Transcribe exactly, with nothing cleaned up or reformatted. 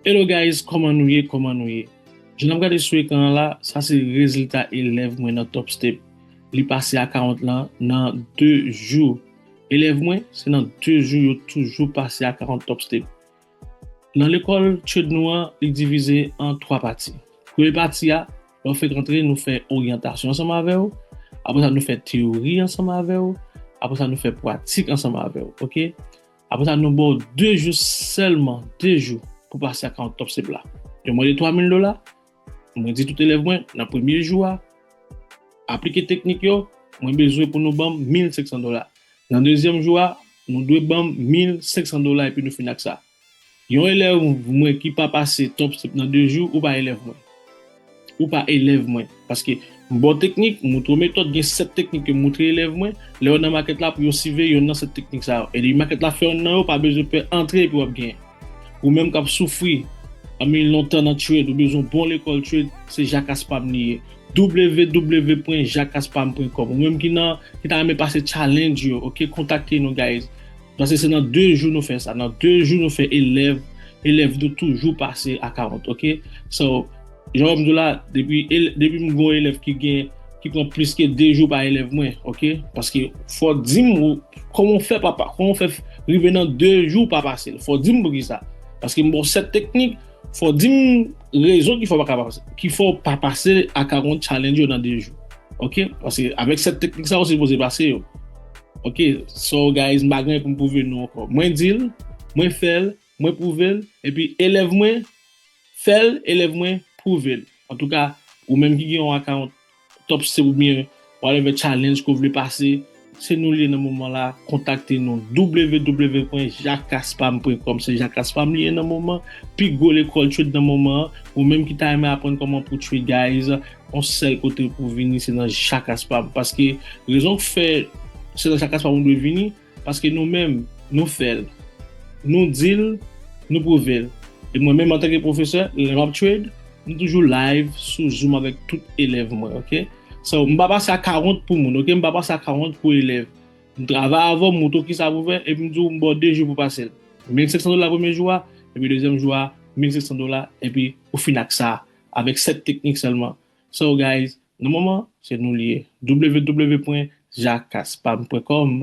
Hello guys, kòman nou ye, kòman nou ye? Jan n ap gade sou ekran an la, sa se rezilta elèv mwen nan Top Step. Li pase a karant lan nan de jou. Elèv mwen, se nan de jou yo toujou pase a karant Top Step. Nan lekòl trade nou an, li divize an twa pati. Premye pati a, lè w fèk antre, nou fè oryantasyon ansanm avè w. Apre sa, nou fè teyori ansanm avè w. Apre sa, nou fè pratik ansanm avè w, oke? Apre sa, nou ba w de jou sèlman, de jou pou pase a karant Top Step la. Yo mande twa mil dola, mwen di tout elèv mwen, nan premye jou a, aplike teknik yo, mwen bezwen pou nou ban m mil senk san dola. Nan dezyèm jou a, nou dwe ban m mil senk san dola epi nou fin ak sa. Yon elèv mwen ki pa pase Top Step nan de jou, ou pa elèv mwen. Ou pa elèv mwen. Paske m ba w teknik, m moutre w metòd, gen sèt teknik ke m moutre elèv mwen. Lè yo nan makèt la, pou yo swiv yonn nan sèt teknik sa yo. E depi makèt la fè yonn nan yo, pa bezwen pè, antre epi w ap genyen. Ou menm k ap soufri anpil lontan nan trade, ou bezwen yon bon lekòl trade, se Jacques Pam li ye. W W W pwen jacques pam pwen com. Ou menm ki nan, ki ta renmen pase challenge yo, oke, kontakte nou, guys. Paske se nan de jou nou fè sa. Nan de jou nou fè elèv, elèv nou toujou pase a karant, oke? So, jan m di w la, depi, el- depi m gen yon elèv ki gen, ki pran plis ke de jou pa elèv mwen, oke? Paske fò w di m ou, kòman w fè pa, pa, kòman w fè rive nan de jou pa pase l. Fò w di m poukisa. Paske m ba w sèt teknik, fò w di m rezon ki fè w pa ka pase, ki fè w pa pase a karant challenge yo nan de jou. Oke? Paske avèk sèt teknik sa, ou sipoze pase yo. Oke? So, guys, m pa gen pou m pwouve nou ankò. Mwen di l, mwen fè l, mwen pwouve l, epi elèv mwen fè l, elèv mwen pwouve l. Antouka, ou menm ki gen yon akawont Top Step oubyen whatever challenge ke w vle pase, se nou li ye nan moman la, kontakte nou. W W W pwen jacques pam pwen com, se Jacques Pam li ye nan moman, pi gwo lekòl trade nan moman an. Ou menm ki ta renmen aprann kòman pou trade, guys, yon sèl kote pou vini, se nan Jacques Pam. Paske rezon k fè se nan Jacques Pam ou dwe vini, paske nou menm, nou fè l. Nou di l, nou pwouve l. E mwen menm, antanke pwofesè, lè m ap trade, m toujou live sou Zoom avèk tout elèv mwen, oke? So, m pa pase a karant pou moun, oke? M pa pase a karant pou elèv. M travay avè w, m montre w kisa pou fè, epi m di w m ba w de jou pou pase l. Mil senk san dola premye jou a, epi dezyèm jou a, mil senk san dola, epi ou fin ak sa, avèk sèt teknik sèlman. So, guys, nan moman, se nou li ye. W W W pwen jacques pam pwen com.